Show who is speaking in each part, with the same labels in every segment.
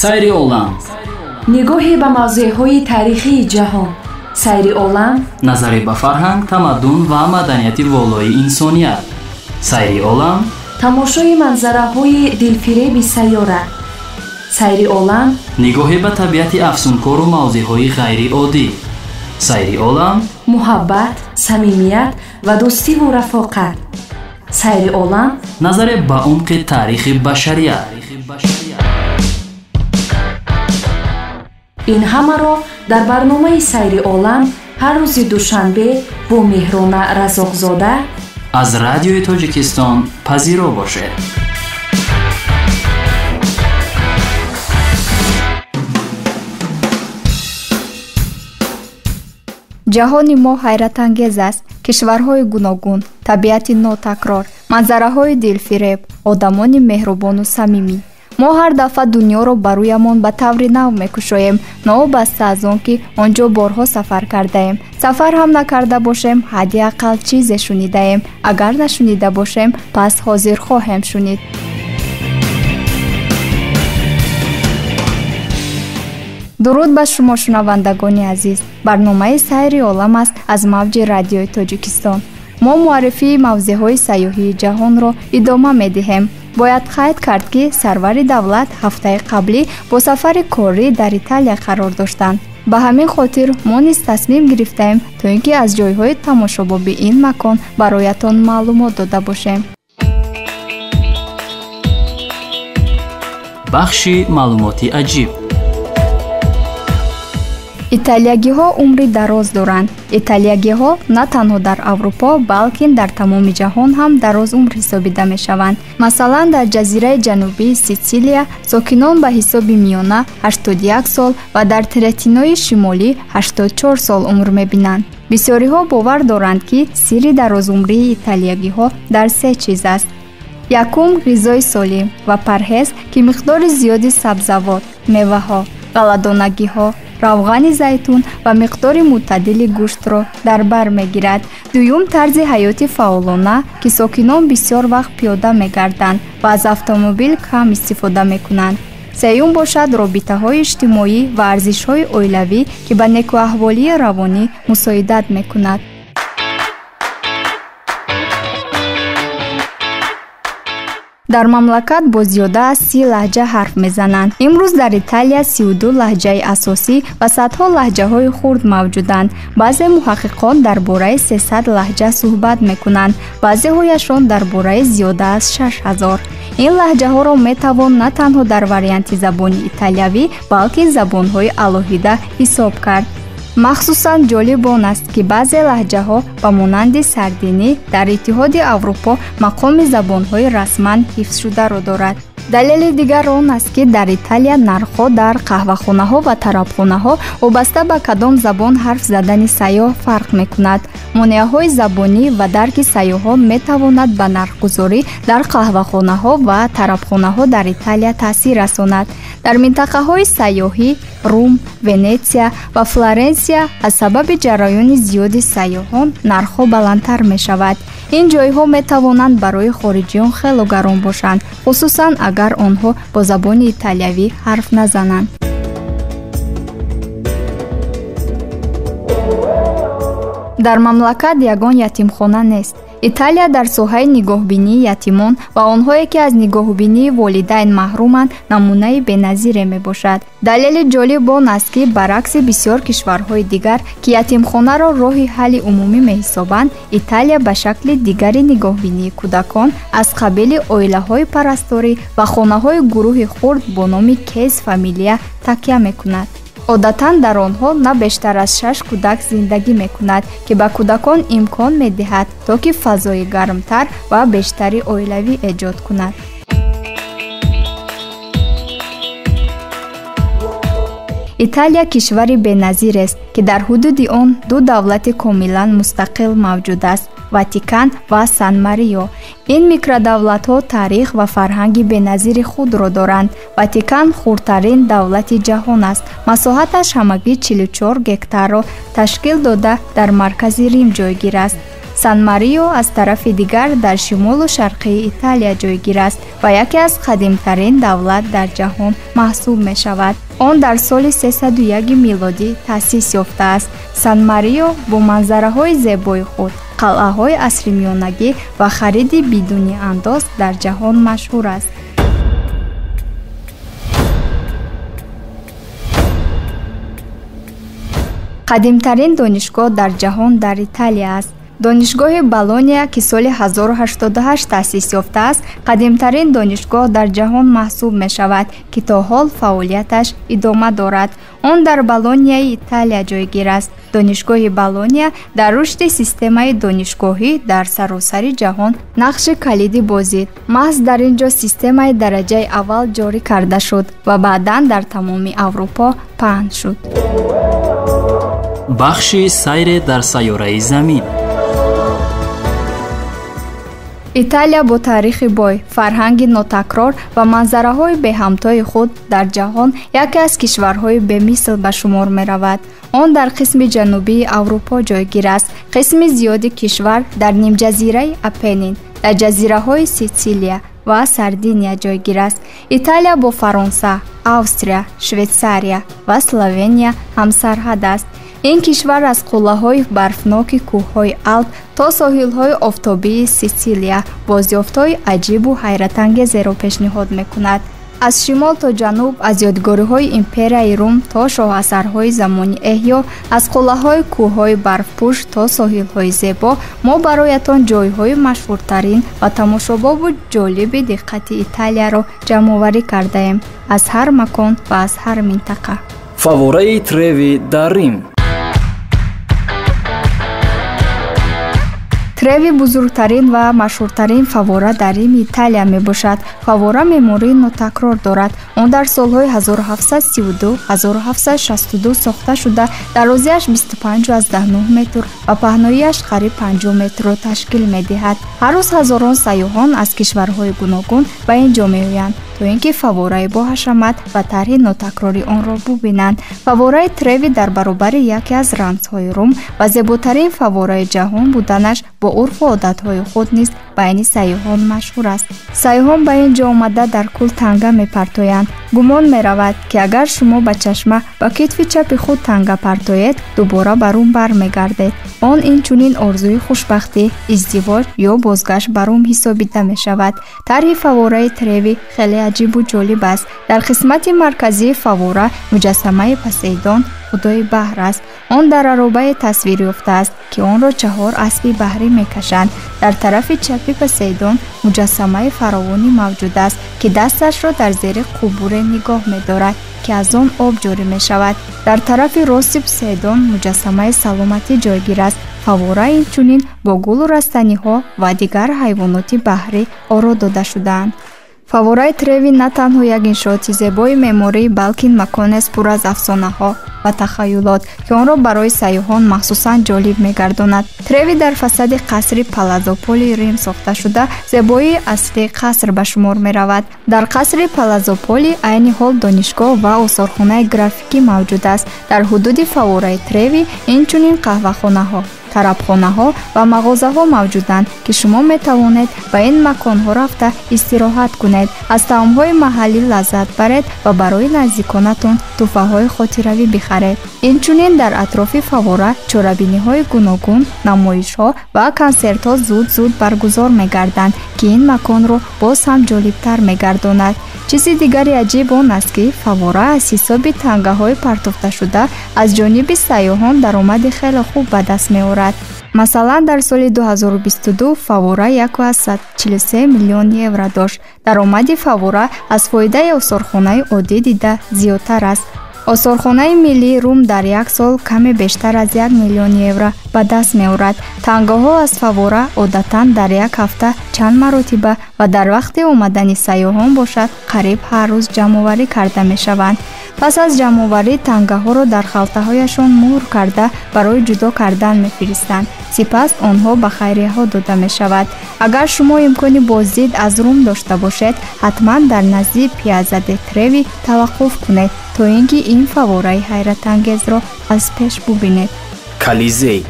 Speaker 1: Сайри олам,
Speaker 2: нигоҳе ба мавзеъҳои таърихии ҷаҳон. Сайри олам,
Speaker 1: назаре ба фарҳанг, тамаддун ва маданияти волои инсоният. Сайри олам,
Speaker 2: тамошои манзараҳои дилфиреби сайёра. Сайри олам,
Speaker 1: нигоҳе ба табиати афсункору мавзеъҳои ғайриоддӣ. Сайри олам,
Speaker 2: муҳаббат, самимият ва дӯстиву рафоқат. Сайри олам,
Speaker 1: назаре ба умқи таърихи башарият.
Speaker 2: Ин ҳамаро дар барномаи Сайри олам ҳар рӯзи душанбе бо Меҳрона Разоқзода
Speaker 1: аз Радиои Тоҷикистон пазиро бошед.
Speaker 3: Ҷаҳони мо ҳайратангез аст. Кишварҳои гуногун, табиати нотакрор, манзараҳои дилфиреб, одамони меҳрубону самимӣ. Мо ҳар дафъа дунёро ба рӯямон ба таври нав мекушоем, новобаста аз он ки он ҷо борҳо сафар кардаем. Сафар ҳам накарда бошем, ҳадди ақал чизе шунидаем. Агар нашунида бошем, пас ҳозир хоҳем шунид. Дуруд ба шумо, шунавандагони азиз. Барномаи Сайри олам аст аз мавҷи Радиои Тоҷикистон. Мо муаррифии мавзеъҳои сайёҳии ҷаҳонро идома медиҳем. Бояд қайд кард, ки сарвари давлат ҳафтаи қаблӣ бо сафари корӣ дар Италия қарор доштанд. Ба ҳамин хотир мо низ тасмим гирифтаем, то ин ки аз ҷойҳои тамошобоби ин макон бароятон маълумот дода бошем.
Speaker 1: Бахши маълумоти аҷиб.
Speaker 3: Италиягиҳо умри дароз доранд. Италиягиҳо на танҳо дар Аврупо, балки дар тамоми ҷаҳон ҳам дарозумр ҳисобида мешаванд. Масалан, дар ҷазираи ҷанубии Ситсилия сокинон ба ҳисоби миёна 81 сол ва дар Третинои шимолӣ 84 сол умр мебинанд. Бисёриҳо бовар доранд, ки сирри дарозумрии италиягиҳо дар се чиз аст. Якум, ғизои солим ва парҳез, ки миқдори зиёди сабзавот, меваҳо, ғалладонагиҳо, равғани зайтун ва миқдори мӯътадили гӯштро дар бар мегирад. Дуюм, тарзи ҳаёти фаъолона, ки сокинон бисёр вақт пиёда мегарданд ва аз автомобил кам истифода мекунанд. Сеюм бошад робитаҳои иҷтимоӣ ва арзишҳои оилавӣ, ки ба некӯаҳволии равонӣ мусоидат мекунад. Дар мамлакат бо зиёда аз 30 лаҳҷа ҳарф мезананд. Имрӯз дар Италия 32 лаҳҷаи асосӣ ва садҳо лаҳҷаҳои хурд мавҷуданд. Баъзе муҳаққиқон дар бораи 300 лаҳҷа суҳбат мекунанд, баъзеҳояшон дар бораи зиёда аз 6000. Ин лаҳҷаҳоро метавон на танҳо дар варианти забони италиявӣ, балки забонҳои алоҳида ҳисоб кард. Махсусан ҷолиб он аст, ки баъзе лаҳҷаҳо ба монанди сардинӣ дар Иттиҳоди Аврупо мақоми забонҳои расман ҳифзшударо дорад. Далели дигар он аст, ки дар Италия нархҳо дар қаҳвахонаҳо ва тарабхонаҳо вобаста ба кадом забон ҳарф задани сайёҳ фарқ мекунад. Монеаҳои забонӣ ва дарки сайёҳон метавонад ба нархгузорӣ дар қаҳвахонаҳо ва тарабхонаҳо дар Италия таъсир расонад. Дар минтақаҳои сайёҳӣ Рум, Венетсия ва Флоренсия аз сабаби ҷараёни зиёди сайёҳон нархҳо баландтар мешавад. Ин ҷойҳо метавонанд барои хориҷиён хело гарон бошанд, хусусан агар онҳо бо забони италиявӣ ҳарф назананд. Дар мамлакат ягон ятимхона нест. Италия дар соҳаи нигоҳбинии ятимон ва онҳое, ки аз нигоҳбинии волидайн маҳруманд, намунаи беназире мебошад. Далели ҷолиб он аст, ки баръакси бисёр кишварҳои дигар, ки ятимхонаро роҳи ҳалли умумӣ меҳисобанд, Италия ба шакли дигари нигоҳбинии кӯдакон аз қабили оилаҳои парасторӣ ва хонаҳои гурӯҳи хурд бо номи кейс фамилия такя мекунад. Одатан дар онҳо на бештар аз 6 кӯдак зиндагӣ мекунад, ки ба кӯдакон имкон медиҳад, то ки фазои гармтар ва бештари оилавӣ эҷод кунад. Италия кишвари беназирест, ки дар ҳудуди он ду давлати комилан мустақил мавҷуд аст: Ватикан ва Сан-Марио. Ин микродавлатҳо таърих ва фарҳанги беназири худро доранд. Ватикан хурдтарин давлати ҷаҳон аст. Масоҳаташ ҳамагӣ 44 гектарро ташкил дода, дар маркази Рим ҷойгир аст. Сан-Марио аз тарафи дигар дар шимолу шарқии Италия ҷойгир аст ва яке аз қадимтарин давлат дар ҷаҳон маҳсуб мешавад. Он дар соли 301 милодӣ таъсис ёфтааст. Сан-Марио бо манзараҳои зебои худ, қалъаҳои асримиёнагӣ ва хариди бидуни андоз дар ҷаҳон машҳур аст. Қадимтарин донишгоҳ дар ҷаҳон дар Италия аст. Донишгоҳи Болония, ки соли 1088 таъсис ёфтааст, қадимтарин донишгоҳ дар ҷаҳон маҳсуб мешавад, ки то ҳол фаъолияташ идома дорад. Он дар Болонияи Италия ҷойгир аст. Донишгоҳи Болония дар рушди системаи донишгоҳӣ дар саросари ҷаҳон нақши калидӣ бозид. Маҳз дар ин ҷо системаи дараҷаи аввал ҷорӣ карда шуд ва баъдан дар тамоми Аврупо паҳн шуд.
Speaker 1: Бахши сайре дар сайёраи Замин.
Speaker 3: Италия бо таърихи бой, фарҳанги нотакрор ва манзараҳои беҳамтои худ дар ҷаҳон яке аз кишварҳои бемисл ба шумор меравад. Он дар қисми ҷанубии Аврупо ҷойгир аст. Қисми зиёди кишвар дар нимҷазираи Апеннин, дар ҷазираҳои Ситсилия ва Сардиния ҷойгир аст. Италия бо Фаронса, Австрия, Швейтсария ва Словения ҳамсарҳад аст. Ин кишвар аз қуллаҳои барфноки кӯҳҳои Алп то соҳилҳои офтобии Ситсилия бозёфтҳои аҷибу ҳайратангезеро пешниҳод мекунад. Аз шимол то ҷануб, аз ёдгориҳои империяи Рум то шоҳасарҳои замони эҳё, аз қуллаҳои кӯҳҳои барфпӯш то соҳилҳои зебо, мо бароятон ҷойҳои машҳуртарин ва тамошобобу ҷолиби диққати Италияро ҷамъоварӣ кардаем, аз ҳар макон ва аз ҳар минтақа.
Speaker 1: Фавораи Треви дар Рим.
Speaker 3: Треви бузургтарин ва машҳуртарин фавора дар Рими Италия мебошад. Фавора меъмории нотакрор дорад. Он дар солҳои 1732-1762 сохта шуда, дарозиаш 25,9 метр ва паҳноияш қариб 50 метрро ташкил медиҳад. Ҳар рӯз ҳазорон сайёҳон аз кишварҳои гуногун ба ин ҷо меоянд, то ин ки фавораи боҳашамат ва тарҳи нотакрори онро бубинанд. Фавораи Треви дар баробари яке аз рамзҳои Рум ва зеботарин фавораи ҷаҳон буданаш бо урфу одатҳои худ низ байни сайёҳон машҳур аст. Сайёҳон ба ин ҷо омада дар кӯл танга мепартоянд. Гумон меравад, ки агар шумо ба чашма ба китфи чапи худ танга партоед, дубора ба Рум бармегардед. Он инчунин орзуи хушбахтӣ, издивоҷ ё бозгашт ба Рум ҳисобида мешавад. Тарҳи фавораи Треви хеле аҷибу ҷолиб аст. Дар қисмати марказии фавора муҷассамаи Посейдон, худои баҳр аст. Он дар аробае тасвир ёфтааст, ки онро 4 аспи баҳрӣ мекашанд. Дар тарафи чапи Посейдон муҷассамаи фаровонӣ мавҷуд аст, ки дасташро дар зери қубуре нигоҳ медорад, ки аз он об ҷорӣ мешавад. Дар тарафи рости Посейдон муҷассамаи саломатӣ ҷойгир аст. Фавора инчунин бо гулу растаниҳо ва дигар ҳайвоноти баҳрӣ оро дода шудаанд. Фавораи Треви на танҳо як иншооти зебои меъморӣ, балки маконест пур аз афсонаҳо ва тахаюлот, ки онро барои сайёҳон махсусан ҷолиб мегардонад. Треви дар фасади қасри Палазополи Рим сохта шуда, зебоии аслии қаср ба шумор меравад. Дар қасри Палазополи айни ҳол донишгоҳ ва осорхонаи графикӣ мавҷуд аст. Дар ҳудуди фавораи Треви инчунин қаҳвахонаҳо, тарабхонаҳо ва мағозаҳо мавҷуданд, ки шумо метавонед ба ин маконҳо рафта истироҳат кунед, аз таомҳои маҳаллӣ лаззат баред ва барои наздиконатон тӯҳфаҳои хотиравӣ бихаред. Инчунин дар атрофи фавора чорабиниҳои гуногун, намоишҳо ва консертҳо зуд-зуд баргузор мегарданд, ки ин маконро боз ҳам ҷолибтар мегардонад. Чизи дигари аҷиб он аст, ки фавора аз ҳисоби тангаҳои партофташуда аз ҷониби сайёҳон даромади хеле хуб ба даст меорад. Масалан, дар соли 2022 фавора 1,43 миллион евро дошт. Даромади фавора аз фоидаи осорхонаи оддӣ дида зиёдтар аст. Осорхонаи миллии Рум дар як сол каме бештар аз 1 миллион евро ба даст меорад. Тангаҳо аз фавора одатан дар як ҳафта чанд маротиба ва дар вақти омадани сайёҳон бошад қариб ҳар рӯз ҷамъоварӣ карда мешаванд. Пас аз ҷамъоварӣ тангаҳоро дар халтаҳояшон муҳр карда барои ҷудо кардан мефиристанд. Сипас онҳо ба хайрияҳо дода мешавад. Агар шумо имкони боздид аз Рум дошта бошед, ҳатман дар назди Пиаза де Треви таваққуф кунед, то ин ки ин фавораи ҳайратангезро аз пеш бубинед.
Speaker 1: Колизей.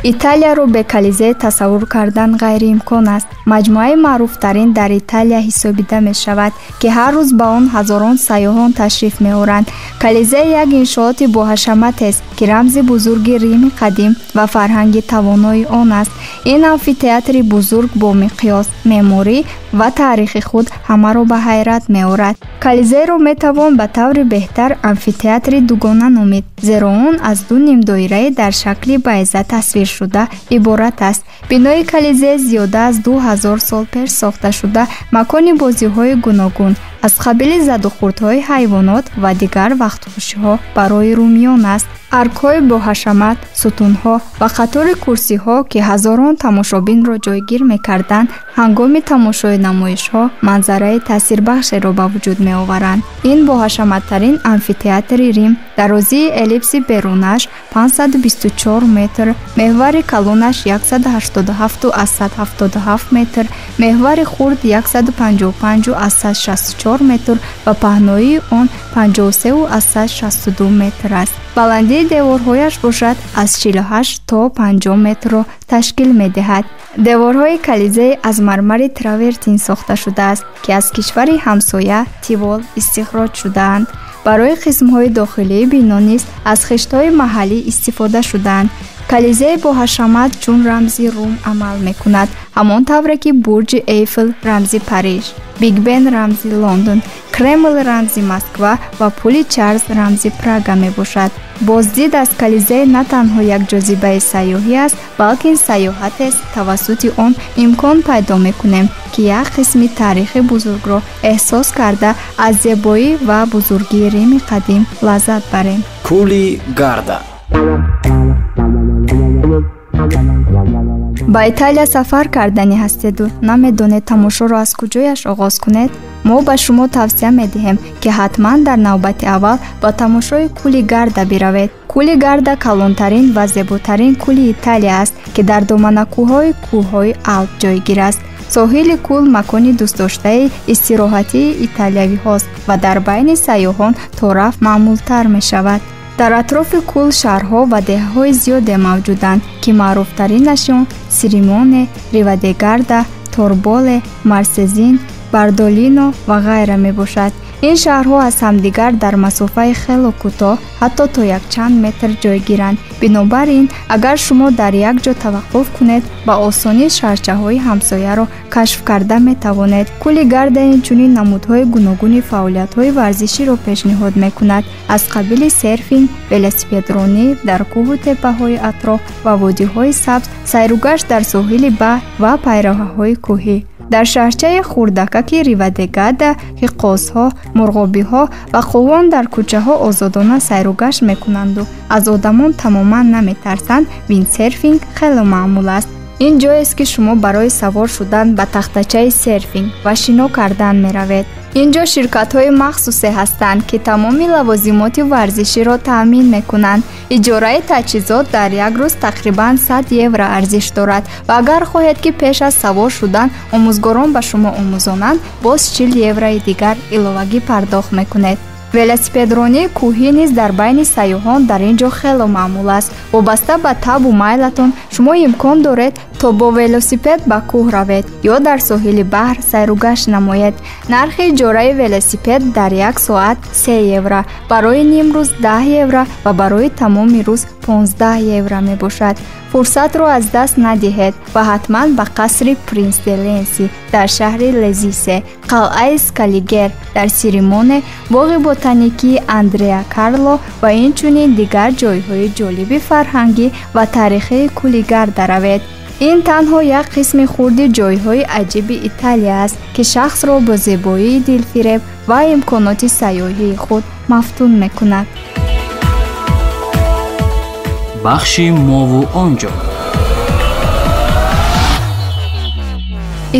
Speaker 3: Италияро бе Колизей тасаввур кардан ғайриимкон аст. Маҷмӯаи маъруфтарин дар Италия ҳисобида мешавад, ки ҳар рӯз ба он ҳазорон сайёҳон ташриф меоранд. Колизей як иншооти боҳашаматест, ки рамзи бузурги Рими қадим ва фарҳанги тавонои он аст. Ин амфитеатри бузург бо миқёс, меъморӣ ва таърихи худ ҳамаро ба ҳайрат меорад. Колизейро метавон ба таври беҳтар амфитеатри дугона номид, зеро он аз ду нимдоираи дар шакли байза тасвир шуда иборат аст. Бинои Колизей зиёда аз 2000 сол пеш сохта шуда, макони бозиҳои гуногун аз қабили задухӯрдҳои ҳайвонот ва дигар вақтхушиҳо барои румиён аст. Аркҳои боҳашамат, сутунҳо ва қатори курсиҳо, ки ҳазорон тамошобинро ҷойгир мекарданд, ҳангоми тамошои намоишҳо манзараи таъсирбахшеро ба вуҷуд меоваранд. Ин боҳашаматтарин амфитеатри Рим дарозии эллипси берунаш 524 метр, меҳвари калонаш 187,77 метр, меҳвари хурд 155,64 метр ва паҳноии он 53,62 метр аст. Баландии деворҳояш бошад аз 48 то 50 метрро ташкил медиҳад. Деворҳои Колизей аз мармари травертин сохта шудааст, ки аз кишвари ҳамсоя Тивол истихроҷ шудаанд. Барои қисмҳои дохилии бино низ аз хиштҳои маҳаллӣ истифода шудаанд. Колизей боҳашамат чун рамзи Рум амал мекунад, ҳамон тавре ки бурҷи Эйфел рамзи Париж, Бигбен рамзи Лондон, Кремл рамзи Москва ва пули Чарлз рамзи Прага мебошад. Боздид аз Колизей на танҳо як ҷозибаи сайёҳӣ аст, балки сайёҳатест. Тавассути он имкон пайдо мекунем, ки як қисми таърихи бузургро эҳсос карда, аз зебоӣ ва бузургии Рими қадим лаззат барем.
Speaker 1: Кӯли Гарда.
Speaker 3: Ба Италия сафар кардани ҳастеду намедонед тамошоро аз куҷояш оғоз кунед? Мо ба шумо тавсия медиҳем, ки ҳатман дар навбати аввал ба тамошои кӯли Гарда биравед. Кӯли Гарда калонтарин ва зеботарин кӯли Италия аст, ки дар доманакӯҳҳои кӯҳҳои Алп ҷойгир аст. Соҳили кӯл макони дӯстдоштаи истироҳатии италиявиҳост ва дар байни сайёҳон торафт маъмултар мешавад. Дар атрофи кӯл шаҳрҳо ва деҳаҳои зиёде мавҷуданд, ки маъруфтаринашон Сиримоне, Ривадегарда, Торболе, Марсезин, Бардолино ва ғайра мебошад. Ин шаҳрҳо аз ҳамдигар дар масофаи хело кӯтоҳ, ҳатто то якчанд метр ҷойгиранд. Бинобар ин, агар шумо дар як ҷо таваққуф кунед, ба осонӣ шаҳрчаҳои ҳамсояро кашф карда метавонед. Кӯли Гарда инчунин намудҳои гуногуни фаъолиятҳои варзиширо пешниҳод мекунад, аз қабили серфинг, велосипедронӣ дар кӯҳу теппаҳои атроф ва водиҳои сабз, сайругашт дар соҳили баҳр ва пайраҳаҳои кӯҳӣ. Дар шаҳрчаи хурдакаки Ривадегада, ки қозҳо, мурғобиҳо ва қувон дар кӯчаҳо озодона сайругашт мекунанду аз одамон тамоман наметарсанд, виндсерфинг хеле маъмул аст. Ин ҷоест, ки шумо барои савор шудан ба тахтачаи серфинг ва шино кардан меравед. Ин ҷо ширкатҳои махсусе ҳастанд, ки тамоми лавозимоти варзиширо таъмин мекунанд. Иҷораи таҷҳизот дар як рӯз тақрибан 100 евро арзиш дорад ва агар хоҳед, ки пеш аз савор шудан омӯзгорон ба шумо омӯзонанд, боз 40 еврои дигар иловагӣ пардохт мекунед. Велосипедронии кӯҳӣ низ дар байни сайёҳон дар ин ҷо хело маъмул аст. Вобаста ба табу майлатон шумо имкон доред то бо велосипед ба кӯҳ равед ё дар соҳили баҳр сайругашт намоед. Нархи иҷораи велосипед дар як соат 3 евро, барои нимрӯз 10 евро ва барои тамоми рӯз 15 евро мебошад. Фурсатро аз даст надиҳед ва ҳатман ба қасри Принс де Ленси дар шаҳри Лезисе, қалъаи Скалигер дар Сиримоне, боғи ботаникии Андреа Карло ва инчунин дигар ҷойҳои ҷолиби фарҳангӣ ва таърихии кӯли Гарда равед. Ин танҳо як қисми хурди ҷойҳои аҷиби Италия аст, ки шахсро бо зебоии дилфиреб ва имконоти сайёҳии худ мафтун мекунад.
Speaker 1: Бахши мову онҷо.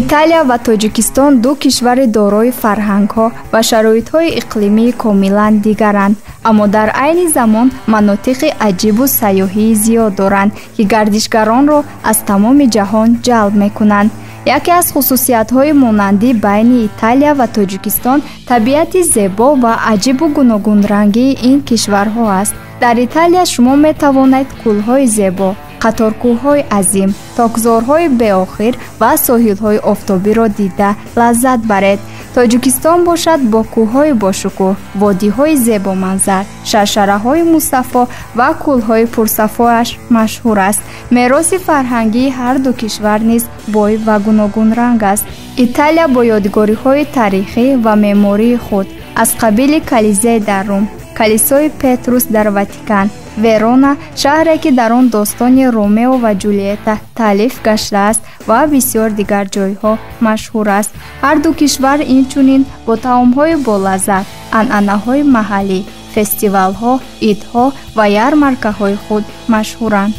Speaker 3: Италия ва Тоҷикистон ду кишвари дорои фарҳангҳо ва шароитҳои иқлимии комилан дигаранд, аммо дар айни замон манотиқи аҷибу сайёҳии зиёд доранд, ки гардишгаронро аз тамоми ҷаҳон ҷалб мекунанд. Яке аз хусусиятҳои монандӣ байни Италия ва Тоҷикистон табиати зебо ва аҷибу гуногунрангии ин кишварҳо аст. Дар Италия шумо метавонед кӯлҳои зебо, Қаторкӯҳҳои азим, токзорҳои беохир ва соҳилҳои офтобиро дида лаззат баред. Тоҷикистон бошад, бо кӯҳҳои бошукӯҳ, водиҳои зебоманзар, шаршараҳои мусаффо ва кӯлҳои пурсафоаш машҳур аст. Мероси фарҳангии ҳар ду кишвар низ бой ва гуногунранг аст. Италия бо ёдгориҳои таърихӣ ва меъмории худ аз қабили Колизей дар Рум, калисои Петрус дар Ватикан, Верона, шаҳре ки дар он достони Ромео ва Ҷулиета таълиф гаштааст, ва бисёр дигар ҷойҳо машҳур аст. Ҳар ду кишвар инчунин бо таомҳои болаззат, анъанаҳои маҳаллӣ, фестивалҳо, идҳо ва ярмаркаҳои худ машҳуранд.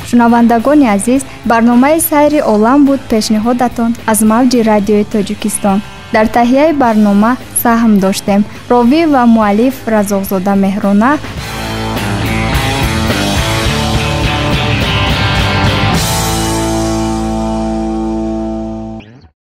Speaker 3: Шунавандагони азиз, барномаи «Сайри олам» буд пешниҳодатон аз мавҷи Радиои Тоҷикистон. Дар таҳияи барнома саҳм доштем ровӣ ва муаллиф Разоқзода Меҳрона,